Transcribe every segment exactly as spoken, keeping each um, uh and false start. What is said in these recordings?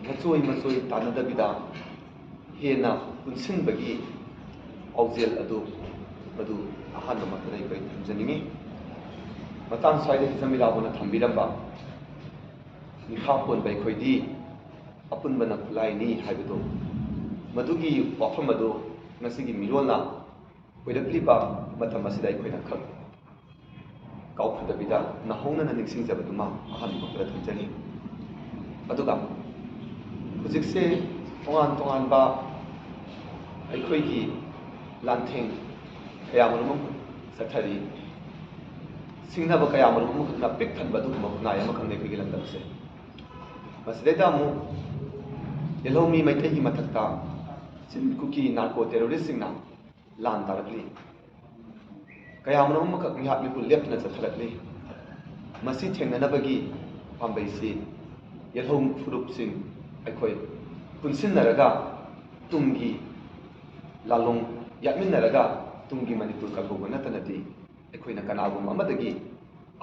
ꯃꯆꯣꯏ ꯃꯆꯣꯏ ꯇꯥꯟꯅꯗꯕꯤꯗ ꯍꯦꯟꯅ ꯄꯨꯟꯁꯤꯟꯕꯒꯤ ꯄꯥꯎꯖꯦꯜ ꯑꯗꯨ, ꯃꯗꯨ ꯑꯍꯥꯟꯕꯃꯛꯇꯗ ꯑꯩꯈꯣꯏ ꯊꯝꯖꯅꯤꯡꯏ꯫ ꯃꯇꯥꯡ ꯁ꯭ꯋꯥꯏꯗ ꯍꯤꯖꯝ ꯏꯂꯥꯍꯨꯅ ꯊꯝꯕꯤꯔꯝꯕ "ꯃꯤꯈꯥ ꯄꯣꯟꯕ ꯑꯩꯈꯣꯏꯗꯤ ꯑꯄꯨꯟꯕꯅ ꯈꯨꯠꯂꯥꯏꯅꯤ" ꯍꯥꯏꯕꯗꯨ, ꯃꯗꯨꯒꯤ ꯋꯥꯐꯝ ꯑꯗꯨ ꯉꯁꯤꯒꯤ ꯃꯤꯔꯣꯜꯅ ꯑꯣꯏꯔꯛꯂꯤꯕ ꯃꯇꯝ ꯑꯁꯤꯗ ꯑꯩꯈꯣꯏꯅ ꯈꯛ ꯀꯥꯎꯐꯗꯕꯤꯗ ꯅꯧꯍꯧꯅꯅ ꯅꯤꯡꯁꯤꯡꯖꯕꯗꯨꯃ ꯑꯍꯥꯟꯕ ꯃꯛꯇꯗ ꯊꯝꯖꯔꯤ꯫ ꯑꯗꯨꯒ ꯍꯧꯖꯤꯛꯁꯦ ꯇꯣꯉꯥꯟ ꯇꯣꯉꯥꯟꯕ ꯑꯩꯈꯣꯏꯒꯤ ꯂꯥꯟꯊꯦꯡ ꯀꯌꯥ ꯃꯔꯨꯝ ꯑꯃ ꯆꯠꯊꯔꯤ, ꯁꯤꯡꯅꯕ ꯀꯌꯥ ꯃꯔꯨꯝ ꯑꯃꯈꯛꯅ ꯄꯤꯛ ꯊꯟꯕ ꯑꯗꯨꯒꯨꯝꯕ ꯈꯨꯟꯅꯥꯏ ꯑꯃꯈꯛꯅꯤ ꯑꯩꯈꯣꯏꯒꯤ ꯂꯝꯗꯝ ꯑꯁꯦ꯫ ꯃꯁꯤꯗꯩꯗ ꯑꯃꯨꯛ ꯌꯦꯜꯍꯧꯃꯤ ꯃꯩꯇꯩꯒꯤ ꯃꯊꯛꯇ ꯆꯤꯟ ꯀꯨꯀꯤ ꯅꯥꯔꯀꯣ ꯇꯦꯔꯣꯔꯤꯁꯁꯤꯡꯅ ꯂꯥꯟ ꯇꯥꯔꯛꯂꯤ꯫ ꯀꯌꯥ ꯃꯔꯨꯝ ꯑꯃꯈꯛ ꯃꯤꯍꯥꯠ ꯃꯤꯄꯨꯟ ꯂꯦꯞꯇꯅ ꯆꯠꯊꯔꯛꯂꯤ꯫ ꯃꯁꯤ ꯊꯦꯡꯅꯅꯕꯒꯤ ꯄꯥꯝꯕꯩꯁꯤ ꯌꯦꯜꯍꯧ ꯐꯨꯔꯨꯞꯁꯤꯡ ꯑꯩꯈꯣꯏ ꯄꯨꯟꯁꯤꯟꯅꯔꯒ ꯇꯨꯡꯒꯤ ꯂꯥꯂꯣꯡ ꯌꯥꯠꯃꯤꯟꯅꯔꯒ ꯇꯨꯡꯒꯤ ꯃꯅꯤꯄꯨꯔ ꯀꯜꯍꯧꯕ ꯅꯠꯇꯅꯗꯤ ꯑꯩꯈꯣꯏꯅ ꯀꯅꯥꯒꯨꯝꯕ ꯑꯃꯗꯒꯤ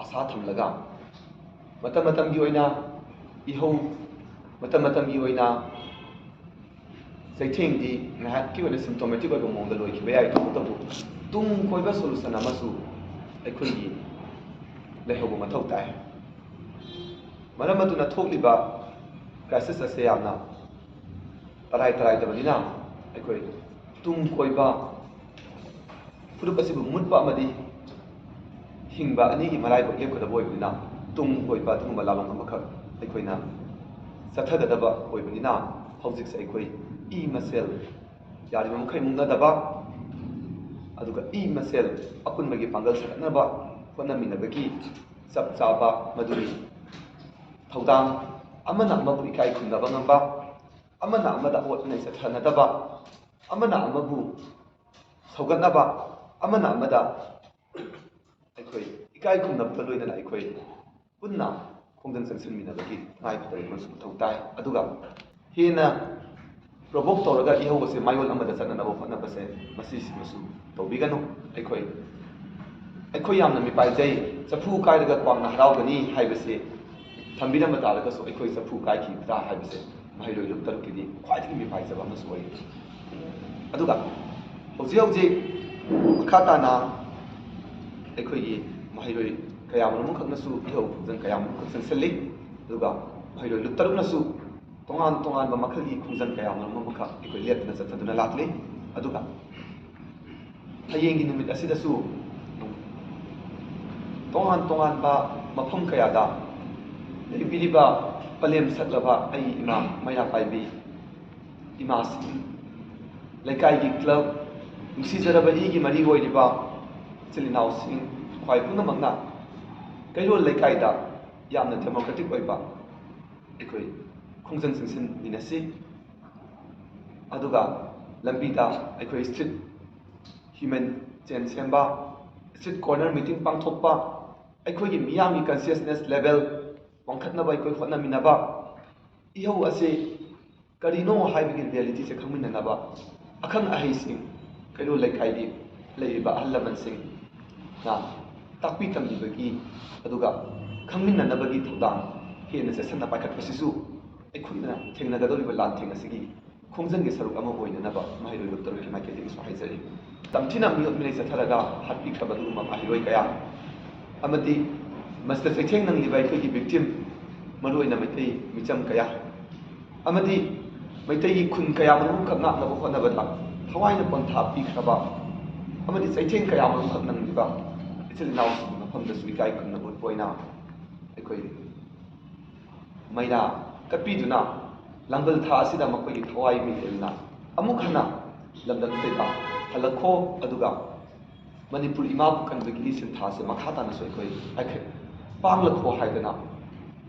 ꯑꯁꯥ ꯊꯝꯂꯒ ꯃꯇꯝ ꯃꯇꯝꯒꯤ ꯑꯣꯏꯅ ꯏꯍꯧ, ꯃꯇꯝ ꯃꯇꯝꯒꯤ ꯑꯣꯏꯅ ꯆꯩꯊꯦꯡꯗꯤ ꯉꯥꯏꯍꯥꯛꯀꯤ ꯑꯣꯏꯅ symptomatic ꯑꯣꯏꯕ ꯃꯑꯣꯡꯗ ꯂꯣꯏꯈꯤꯕ ꯌꯥꯏ꯫ ꯇꯧꯕꯇꯕꯨ ꯇꯨꯡ ꯀꯣꯏꯕ solution ꯑꯃꯁꯨ ꯑꯩꯈꯣꯏꯒꯤ ꯂꯩꯍꯧꯕ ꯃꯊꯧ ꯇꯥꯏ꯫ ꯃꯔꯝ ꯑꯗꯨꯅ ꯊꯣꯛꯂꯤꯕ crisis ꯑꯁꯦ ꯌꯥꯝꯅ ꯇꯔꯥꯏ ꯇꯔꯥꯏꯗꯕꯅꯤꯅ ꯑꯩꯈꯣꯏ ꯇꯨꯡ ꯀꯣꯏꯕ ꯐꯨꯔꯨꯞ ꯑꯁꯤꯕꯨ ꯃꯨꯠꯄ ꯑꯃꯗꯤ ꯍꯤꯡꯕ ꯑꯅꯤꯒꯤ ꯃꯔꯥꯏꯕꯛ ꯂꯦꯞꯀꯗꯕ ꯑꯣꯏꯕꯅꯤꯅ ꯇꯨꯡ ꯀꯣꯏꯕ ꯑꯗꯨꯒꯨꯝꯕ ꯂꯥꯂꯣꯡ ꯑꯃꯈꯛ ꯑꯩꯈꯣꯏꯅ ꯆꯠꯊꯒꯗꯕ ꯑꯣꯏꯕꯅꯤꯅ ꯍꯧꯖꯤꯛꯁꯦ ꯑꯩꯈꯣꯏ ꯏ ꯃꯁꯦꯜ ꯌꯥꯔꯤꯕ ꯃꯈꯩ ꯃꯨꯛꯅꯗꯕ ꯑꯗꯨꯒ ꯏ ꯃꯁꯦꯜ ꯑꯄꯨꯟꯕꯒꯤ ꯄꯥꯡꯒꯜ ꯁꯥꯒꯠꯅꯕ ꯍꯣꯠꯅꯃꯤꯟꯅꯕꯒꯤ ꯆꯞ ꯆꯥꯕ ꯃꯗꯨꯒꯤ ꯊꯧꯗꯥꯡ ꯑꯃꯅ ꯑꯃꯕꯨ ꯏꯀꯥꯏ ꯈꯨꯝꯅꯕ ꯉꯝꯕ, ꯑꯃꯅ ꯑꯃꯗ ꯑꯣꯠ ꯅꯩ ꯆꯠꯊꯅꯗꯕ, ꯑꯃꯅ ꯑꯃꯕꯨ ꯁꯧꯒꯠꯅꯕ, ꯑꯃꯅ ꯑꯃꯗ ꯑꯩꯈꯣꯏ ꯏꯀꯥꯏ ꯈꯨꯝꯅꯕꯒ ꯂꯣꯏꯅꯅ ꯑꯩꯈꯣꯏ ꯄꯨꯟꯅ ꯈꯣꯡꯖꯪ ꯆꯪꯁꯤꯟꯃꯤꯟꯅꯕꯒꯤ ꯇꯉꯥꯏ ꯐꯗꯕ ꯑꯃꯁꯨ ꯃꯊꯧ ꯇꯥꯏ꯫ ꯑꯗꯨꯒ ꯍꯦꯟꯅ provoke ꯇꯧꯔꯒ ꯏꯍꯧ ꯑꯁꯦ ꯃꯥꯏꯑꯣꯟ ꯑꯃꯗ ꯆꯠꯅꯅꯕ ꯍꯣꯠꯅꯕꯁꯦ ꯃꯁꯤꯁꯤꯃꯁꯨ ꯇꯧꯕꯤꯒꯅꯨ꯫ ꯑꯩꯈꯣꯏ, ꯑꯩꯈꯣꯏ ꯌꯥꯝꯅ ꯃꯤꯄꯥꯏꯖꯩ, ꯆꯐꯨ ꯀꯥꯏꯔꯒ ꯀ꯭ꯋꯥꯛꯅ ꯍꯔꯥꯎꯒꯅꯤ ꯍꯥꯏꯕꯁꯤ ꯊꯝꯕꯤꯔꯝꯕ ꯇꯥꯔꯒꯁꯨ ꯑꯩꯈꯣꯏ ꯆꯐꯨ ꯀꯥꯏꯈꯤꯒꯗ꯭ꯔꯥ ꯍꯥꯏꯕꯁꯦ ꯃꯍꯩꯔꯣꯏ ꯂꯨꯞ ꯇꯔꯨꯛꯀꯤꯗꯤ ꯈ꯭ꯋꯥꯏꯗꯒꯤ ꯃꯤꯄꯥꯏꯖꯕ ꯑꯃꯁꯨ ꯑꯣꯏ꯫ ꯑꯗꯨꯒ ꯍꯧꯖꯤꯛ ꯍꯧꯖꯤꯛ ꯃꯈꯥ ꯇꯥꯅ ꯑꯩꯈꯣꯏꯒꯤ ꯃꯍꯩꯔꯣꯏ ꯀꯌꯥ ꯃꯔꯨꯝ ꯑꯃꯈꯛꯅꯁꯨ ꯏꯍꯧ ꯈꯣꯡꯖꯪ ꯀꯌꯥ ꯃꯔꯨꯝ ꯑꯃꯈꯛ ꯆꯪꯁꯤꯜꯂꯤ꯫ ꯑꯗꯨꯒ ꯃꯍꯩꯔꯣꯏ ꯂꯨꯞ ꯇꯔꯨꯛꯅꯁꯨ ꯇꯣꯉꯥꯟ ꯇꯣꯉꯥꯟꯕ ꯃꯈꯜꯒꯤ ꯈꯣꯡꯖꯪ ꯀꯌꯥ ꯃꯔꯨꯝ ꯑꯃꯈꯛ ꯑꯩꯈꯣꯏ ꯂꯦꯞꯇꯅ ꯆꯠꯊꯗꯨꯅ ꯂꯥꯛꯂꯤ꯫ ꯑꯗꯨꯒ ꯍꯌꯦꯡꯒꯤ ꯅꯨꯃꯤꯠ ꯑꯁꯤꯗꯁꯨ ꯇꯣꯉꯥꯟ ꯇꯣꯉꯥꯟꯕ ꯃꯐꯝ ꯀꯌꯥꯗ ꯂꯩꯕꯤꯔꯤꯕ ꯄꯂꯦꯝ ꯁꯛꯂꯕ ꯑꯩ ꯏꯃꯥ ꯃꯩꯔꯥ ꯄꯥꯏꯕꯤ ꯏꯃꯥꯁꯤꯡ, ꯂꯩꯀꯥꯏꯒꯤ ꯀ꯭ꯂꯕ, ꯅꯨꯡꯁꯤꯖꯔꯕ ꯏꯒꯤ ꯃꯔꯤ ꯑꯣꯏꯔꯤꯕ ꯏꯆꯤꯜ ꯏꯅꯥꯎꯁꯤꯡ, ꯈ꯭ꯋꯥꯏ ꯄꯨꯝꯅꯃꯛꯅ ꯀꯩꯔꯣꯜ ꯂꯩꯀꯥꯏꯗ ꯌꯥꯝꯅ ꯗꯦꯃꯣꯀ꯭ꯔꯦꯇꯤꯛ ꯑꯣꯏꯕ ꯑꯩꯈꯣꯏ ꯈꯣꯡꯖꯪ ꯆꯪꯁꯤꯟꯃꯤꯟꯅꯁꯤ꯫ ꯑꯗꯨꯒ ꯂꯝꯕꯤꯗ ꯑꯩꯈꯣꯏ ꯁ꯭ꯇ꯭ꯔꯤꯠ ꯍ꯭ꯌꯨꯃꯦꯟ ꯆꯦꯟ ꯁꯦꯝꯕ, ꯁ꯭ꯇ꯭ꯔꯤꯠ ꯀꯣꯔꯅꯔ ꯃꯤꯇꯤꯡ ꯄꯥꯡꯊꯣꯛꯄ, ꯑꯩꯈꯣꯏꯒꯤ ꯃꯤꯌꯥꯝꯒꯤ ꯀꯟꯁꯤꯌꯁꯅꯦꯁ ꯂꯦꯚꯦꯜ ꯋꯥꯡꯈꯠꯅꯕ ꯑꯩꯈꯣꯏ ꯍꯣꯠꯅꯃꯤꯟꯅꯕ, ꯏꯍꯧ ꯑꯁꯤ ꯀꯔꯤꯅꯣ ꯍꯥꯏꯕꯒꯤ ꯔꯤꯌꯦꯂꯤꯇꯤꯁꯦ ꯈꯪꯃꯤꯟꯅꯅꯕ ꯑꯈꯪ ꯑꯍꯩꯁꯤꯡ, ꯀꯩꯔꯣꯜ ꯂꯩꯀꯥꯏꯒꯤ ꯂꯩꯔꯤꯕ ꯑꯍꯜ ꯂꯃꯟꯁꯤꯡꯅ ꯇꯥꯛꯄꯤ ꯇꯝꯕꯤꯕꯒꯤ, ꯑꯗꯨꯒ ꯈꯪꯃꯤꯟꯅꯅꯕꯒꯤ ꯊꯧꯗꯥꯡ ꯍꯦꯟꯅ ꯆꯦꯠꯁꯟꯅ ꯄꯥꯏꯈꯠꯄꯁꯤꯁꯨ ꯑꯩꯈꯣꯏꯅ ꯊꯦꯡꯅꯒꯗꯧꯔꯤꯕ ꯂꯥꯟꯊꯦꯡ ꯑꯁꯤꯒꯤ ꯈꯣꯡꯖꯪꯒꯤ ꯁꯔꯨꯛ ꯑꯃ ꯑꯣꯏꯅꯅꯕ ꯃꯍꯩꯔꯣꯏ ꯂꯨꯞ ꯇꯔꯨꯛꯀꯤ ꯃꯥꯏꯀꯩꯗꯒꯤꯁꯨ ꯍꯥꯏꯖꯔꯤ꯫ ꯇꯝꯊꯤꯅ ꯃꯤꯑꯣꯠ ꯃꯤꯅꯩ ꯆꯠꯊꯔꯒ ꯍꯥꯠꯄꯤꯈ꯭ꯔꯕ ꯑꯗꯨꯒꯨꯝꯕ ꯃꯍꯩꯔꯣꯏ ꯀꯌꯥ ꯑꯃꯗꯤ ꯃꯁꯤꯗ ꯆꯩꯊꯦꯡ ꯅꯪꯂꯤꯕ ꯑꯩꯈꯣꯏꯒꯤ ꯚꯤꯛꯇꯤꯝ, ꯃꯔꯨꯑꯣꯏꯅ ꯃꯩꯇꯩ ꯃꯤꯆꯝ ꯀꯌꯥ ꯑꯃꯗꯤ ꯃꯩꯇꯩꯒꯤ ꯈꯨꯟ ꯀꯌꯥ ꯃꯔꯨꯝꯈꯛ ꯉꯥꯛꯅꯕ ꯍꯣꯠꯅꯕꯗ ꯊꯋꯥꯏꯅ ꯄꯣꯟꯊꯥ ꯄꯤꯈ꯭ꯔꯕ ꯑꯃꯗꯤ ꯆꯩꯊꯦꯡ ꯀꯌꯥ ꯃꯔꯨꯝꯈꯛ ꯅꯪꯂꯤꯕ ꯏꯆꯤꯜ ꯏꯅꯥꯎꯁꯤꯡꯒꯤ ꯃꯐꯝꯗꯁꯨ ꯏꯀꯥꯏ ꯈꯨꯝꯅꯕ ꯎꯠꯄ ꯑꯣꯏꯅ ꯑꯩꯈꯣꯏ ꯃꯩꯔꯥ ꯀꯠꯄꯤꯗꯨꯅ ꯂꯥꯡꯕꯜ ꯊꯥ ꯑꯁꯤꯗ ꯃꯈꯣꯏꯒꯤ ꯊꯋꯥꯏ ꯃꯤꯇꯦꯜꯅ ꯑꯃꯨꯛ ꯍꯟꯅ ꯂꯝꯗꯝꯁꯤꯗ ꯍꯜꯂꯛꯈꯣ, ꯑꯗꯨꯒ ꯃꯅꯤꯄꯨꯔ ꯏꯃꯥꯕꯨ ꯀꯟꯕꯒꯤ ꯁꯤꯟꯊꯥꯁꯦ ꯃꯈꯥ ꯇꯥꯅꯁꯨ ꯑꯩꯈꯣꯏ ꯄꯥꯡꯂꯛꯈꯣ ꯍꯥꯏꯗꯅ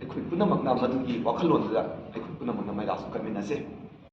ꯑꯩꯈꯣꯏ ꯄꯨꯝꯅꯃꯛꯅ ꯃꯗꯨꯒꯤ ꯋꯥꯈꯜꯂꯣꯟꯗꯨꯗ ꯑꯩꯈꯣꯏ ꯄꯨꯝꯅꯃꯛꯅ ꯃꯩꯔꯥꯁꯨ ꯀꯠꯃꯤꯟꯅꯁꯦ꯫